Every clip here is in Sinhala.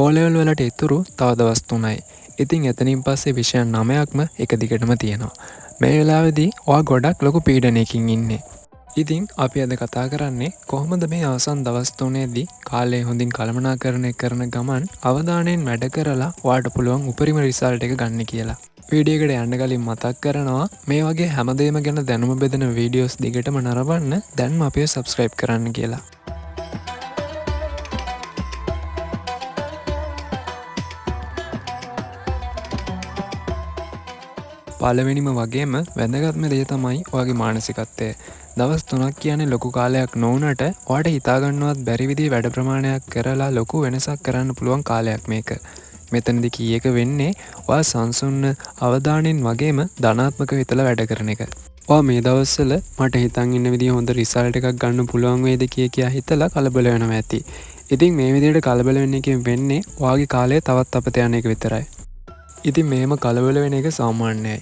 O level වලට ඉතුරු තව දවස් 3යි. ඉතින් එතනින් පස්සේ විෂයන් 9ක්ම එක දිගටම තියෙනවා. මේ වෙලාවේදී ඔයා ගොඩක් ලොකු පීඩනයකින් ඉන්නේ. ඉතින් අපි අද කතා කරන්නේ කොහොමද මේ අවසන් දවස් 3ේදී කාලය හොඳින් කළමනාකරණය කරන ගමන් අවධානයෙන් වැඩ කරලා ඔයාට පුළුවන් උපරිම රිසල්ට් එක ගන්න කියලා. වීඩියෝ එකට යන්න කලින් මතක් කරනවා මේ වගේ හැමදේම ගැන දැනුම බෙදෙන වීඩියෝස් දිගටම නරඹන්න දැන්ම අපිව සබ්ස්ක්‍රයිබ් කරන්න කියලා. පළවෙනිම වගේම වැදගත්ම දේ තමයි ඔයාගේ මානසිකත්වය. දවස් 3ක් කියන්නේ ලොකු කාලයක් නොවුනට ඔයාට හිතාගන්නවත් බැරි විදිහේ වැඩ ප්‍රමාණයක් කරලා ලොකු වෙනසක් කරන්න පුළුවන් කාලයක් මේක. මෙතනදි කී එක වෙන්නේ ඔයා සංසුන්ව අවධානයෙන් වගේම ධනාත්මකව හිතලා වැඩ කරන එක. ඔයා මේ දවස්වල මට හිතන් ඉන්න විදිහ හොඳ රිසල්ට් එකක් ගන්න පුළුවන් වේද කිය කියා හිතලා කලබල වෙනවා ඇති. ඉතින් මේ විදිහට කලබල වෙන එකෙන් වෙන්නේ ඔයාගේ කාලය තවත් අපත යන එක විතරයි. ඉතින් මෙහෙම කලබල වෙන එක සාමාන්‍යයි.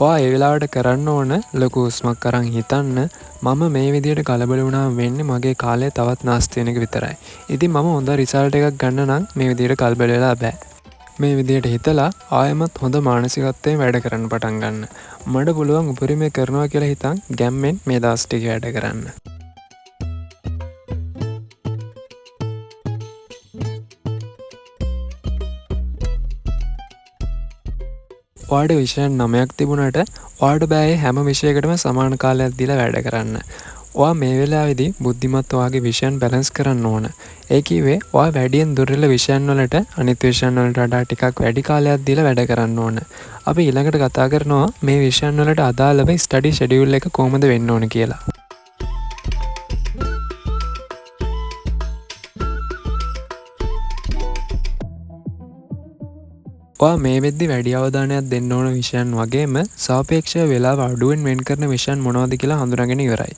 ඔයා ඒ වෙලාවට කරන්න ඕන ලොකු හුස්මක් අරන් හිතන්න මම මේ විදිහට කලබල වුණාම වෙන්නේ මගේ කාලය තවත් නාස්ති වෙන එක විතරයි. ඉතින් මම හොඳ රිසල්ට් එකක් ගන්න නම් මේ විදිහට කලබල වෙලා බෑ. මේ විදිහට හිතලා ආයෙමත් හොඳ මානසිකත්වයෙන් වැඩ කරන්න පටන් ගන්න. මට පුළුවන් උපරිමය කරනවා කියලා හිතන් ගැම්මෙන් මේ දවස් ටික වැඩ කරන්න. ඔයාට විෂයන් 9ක් තිබුණාට ඔයාට බෑ ඒ හැම විෂයකටම සමාන කාලයක් දීලා වැඩ කරන්න. ඔයා මේ වෙලාවේදී බුද්ධිමත් ඔයාගේ විෂයන් බැලන්ස් කරන්න ඕන. ඒ කිව්වේ ඔයා වැඩියෙන් දුර්වල විෂයන් වලට අනිත් විෂයන් වලට වඩා ටිකක් වැඩි කාලයක් දීලා වැඩ කරන්න ඕන. අපි ඊළඟට කතා කරනවා මේ විෂයන් වලට අදාළව ස්ටඩි ෂෙඩියුල් එක කොහොමද වෙන්න ඕන කියලා. ඔයා මේ වෙද්දි වැඩි අවධානයක් දෙන්න ඕන විෂයන් වගේම සාපේක්ෂව වෙලාව අඩුවෙන් වෙන් කරන විෂයන් මොනවද කියලා හඳුනාගෙන ඉවරයි.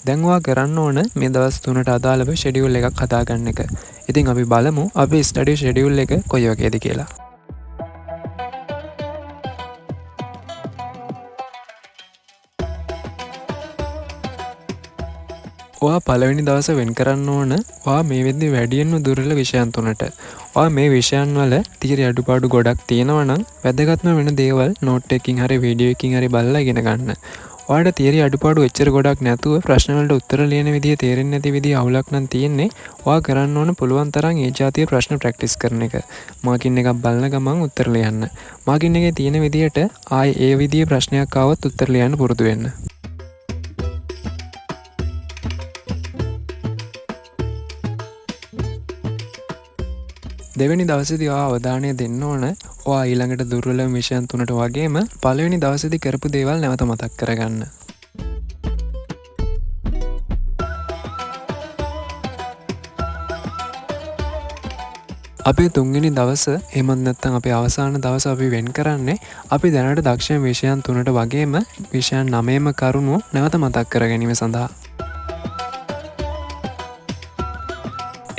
දැන් ඔයා කරන්න ඕන මේ දවස් 3ට අදාළව ෂෙඩියුල් එකක් හදාගන්න එක. ඉතින් අපි බලමු අපේ ස්ටඩි ෂෙඩියුල් එක කොයි වගේද කියලා. ඔයා පළවෙනි දවස වෙන් කරන්න ඕන ඔයා මේ වෙද්දි වැඩියෙන්ම දුර්වල විෂයන් 3ට. ඔයා මේ විෂයන් වල තියරි අඩුපාඩු ගොඩක් තියෙනවා නම් වැදගත්ම වෙන දේවල් නෝට් එකකින් හරි වීඩියෝ එකකින් හරි බලලා ඉගෙන ගන්න. ඔයාට තියරි අඩුපාඩු එච්චර ගොඩක් නැතුව ප්‍රශ්න වලට උත්තර ලියන විදිය තේරෙන්නේ නැති විදිය අවුලක් නම් තියෙන්නේ. ඔයා කරන්න ඕන පුළුවන් තරම් ඒ ජාතිය ප්‍රශ්න ප්‍රැක්ටිස් කරන එක. මාකින් එකක් බලන ගමන් උත්තර ලියන්න. මාකින් එකේ තියෙන විදියට ආයේ ඒ විදිය ප්‍රශ්නයක් ආවොත් උත්තර ලියන්න පුරුදු වෙන්න. දෙවෙනි දවසේදී ඔයා අවධානය දෙන්න ඕන ඔයා ඊළඟට දුර්වල විෂයන් 3ට වගේම පළවෙනි දවසේදී කරපු දේවල් නැවත මතක් කරගන්න. අපේ තුන්වෙනි දවස එහෙමත් නැත්නම් අපේ අවසාන දවස අපි වෙන් කරන්නේ අපි දැනට දක්ෂ විෂයන් 3ට වගේම විෂයන් 9ම කරුණු නැවත මතක් කර ගැනීම සඳහා.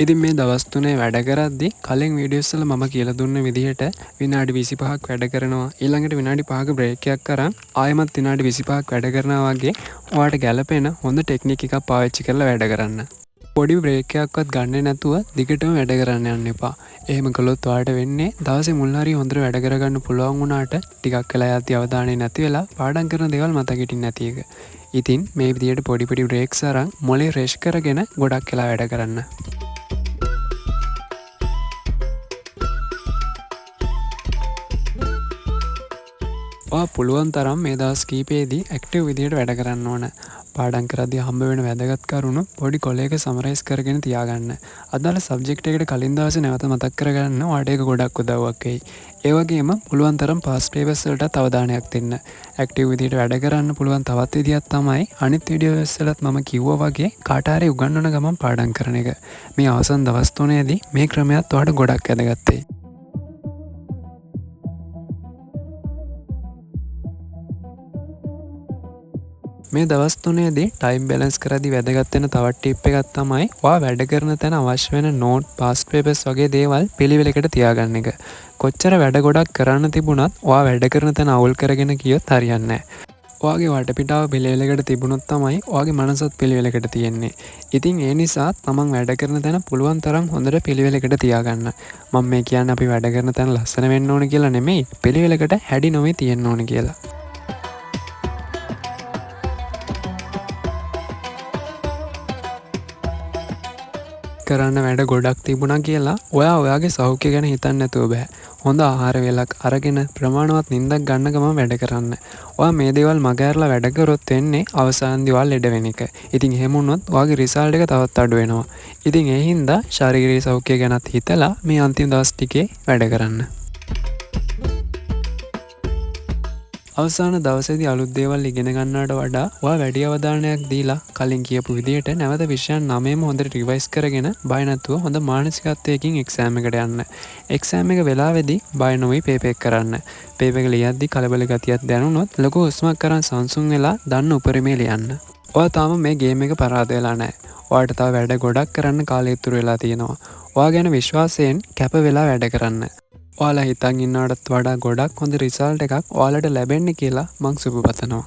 ඉතින් මේ දවස් 3 වැඩ කරද්දි කලින් වීඩියෝස් වල මම කියලා දුන්න විදිහට විනාඩි 25ක් වැඩ කරනවා, ඊළඟට විනාඩි 5ක බ්‍රේක් එකක් අරන් ආයෙමත් විනාඩි 25ක් වැඩ කරනවා වගේ ඔයාට ගැළපෙන හොඳ ටෙක්නික් එකක් පාවිච්චි කරලා වැඩ කරන්න. පොඩි බ්‍රේක් එකක්වත් ගන්නෙ නැතුව දිගටම වැඩ කරන්න යන්න එපා. එහෙම කළොත් ඔයාට වෙන්නේ දවසේ මුල් හරිය හොඳට වැඩ කරගන්න පුළුවන් වුණාට ටිකක් වෙලා යද්දි අවධානය නැති වෙලා පාඩම් කරන දේවල් මතක හිටින්නේ නැති එක. ඉතින් මේ විදිහට පොඩි පොඩි බ්‍රේක්ස් අරන් මොලේ ෆ්‍රෙෂ් කරගෙන ගොඩක් වෙලා වැඩ කරන්න. ඔයා පුළුවන් තරම් මේ දවස් කීපයේදී ඇක්ටිව් විදිහට වැඩ කරන්න ඕන. පාඩම් කරද්දී හම්බ වෙන වැදගත් කරුණු පොඩි කොලයක සමරයිස් කරගෙන තියාගන්න. අදාළ සබ්ජෙක්ට් එකට කලින් දවසේ නැවත මතක් කරගන්න ඔයාට ඒක ගොඩක් උදව්වක් වෙයි. ඒ වගේම පුළුවන් තරම් පාස් පේපර්ස් වලටත් අවධානයක් දෙන්න. ඇක්ටිව් විදිහට වැඩ කරන්න පුළුවන් තවත් විදිහක් තමයි අනිත් වීඩියෝස් වලත් මම කිව්වා වගේ කාට හරි උගන්වන ගමන් පාඩම් කරන එක. මේ අවසන් දවස් 3ේදී මේ ක්‍රමයත් ඔයාට ගොඩක් වැදගත් වෙයි. මේ දවස් 3ේදී ටයිම් බැලන්ස් කරද්දී වැදගත් වෙන තවත් ටිප් එකක් තමයි ඔයා වැඩ කරන තැන අවශ්‍ය වෙන නෝට්, පාස් පේපර්ස් වගේ දේවල් පිළිවෙලකට තියාගන්න එක. කොච්චර වැඩ ගොඩක් කරන්න තිබුණත් ඔයා වැඩ කරන තැන අවුල් කරගෙන ගියොත් හරියන්නේ නෑ. ඔයාගේ වටපිටාව පිළිවෙලකට තිබුණොත් තමයි ඔයාගේ මනසත් පිළිවෙලකට තියෙන්නේ. ඉතින් ඒ නිසා තමන් වැඩ කරන තැන පුළුවන් තරම් හොඳට පිළිවෙලකට තියාගන්න. මම මේ කියන්නේ අපි වැඩ කරන තැන ලස්සන වෙන්න ඕන කියලා නෙමෙයි, පිළිවෙලකට හැඩි නොවී තියෙන්න ඕන කියලා. කරන්න වැඩ ගොඩක් තිබුණා කියලා ඔයා ඔයාගේ සෞඛ්‍ය ගැන හිතන්න නැතුව බෑ. හොඳ ආහාර වේලක් අරගෙන ප්‍රමාණවත් නිින්දක් ගන්න ගමන් වැඩ කරන්න. ඔයා මේ දේවල් මගහැරලා වැඩ කරොත් වෙන්නේ අවසානයේදී ඔයා ලෙඩ වෙන එක. ඉතින් එහෙම වුණොත් ඔයාගේ රිසල්ට් එක තවත් අඩු වෙනවා. ඉතින් ඒ හින්දා ශාරීරික සෞඛ්‍ය ගැනත් හිතලා මේ අන්තිම දවස් ටිකේ වැඩ කරන්න. අවසාන දවසේදී අලුත් දේවල් ඉගෙන ගන්නවට වඩා ඔයා වැඩි අවධානයක් දීලා කලින් කියපු විදියට නැවත විෂයන් 9ම හොඳට රිවයිස් කරගෙන බය නැතුව හොඳ මානසිකත්වයකින් එක්සෑම් එකට යන්න. එක්සෑම් එක වෙලාවේදී බය නොවී පේපර් එක කරන්න. පේපර් එක ලියද්දී කලබල ගතියක් දැනුණොත් ලොකු හුස්මක් අරන් සංසුන් වෙලා දන්න උපරිමේ ලියන්න. ඔයා තාම මේ ගේම් එක පරාද වෙලා නැහැ. ඔයාට තව වැඩ ගොඩක් කරන්න කාලය ඉතුරු වෙලා තියෙනවා. ඔයා ගැන විශ්වාසයෙන් කැප වෙලා වැඩ කරන්න. ඔයාලා හිතන් ඉන්නවටත් වඩා ගොඩක් හොඳ රිසල්ට් එකක් ඔයාලට ලැබෙන්න කියලා මං සුබ පතනවා.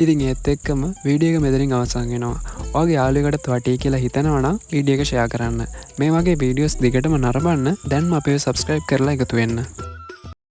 ඉතින් ඒත් එක්කම වීඩියෝ එක මෙතනින් අවසන් වෙනවා. ඔයාගේ යාළුවෙකුටත් වටී කියලා හිතනවා නම් වීඩියෝ එක ෂෙයා කරන්න. මේ වගේ වීඩියෝස් දිගටම නරඹන්න දැන්ම අපිව සබ්ස්ක්‍රයිබ් කරලා එකතු වෙන්න.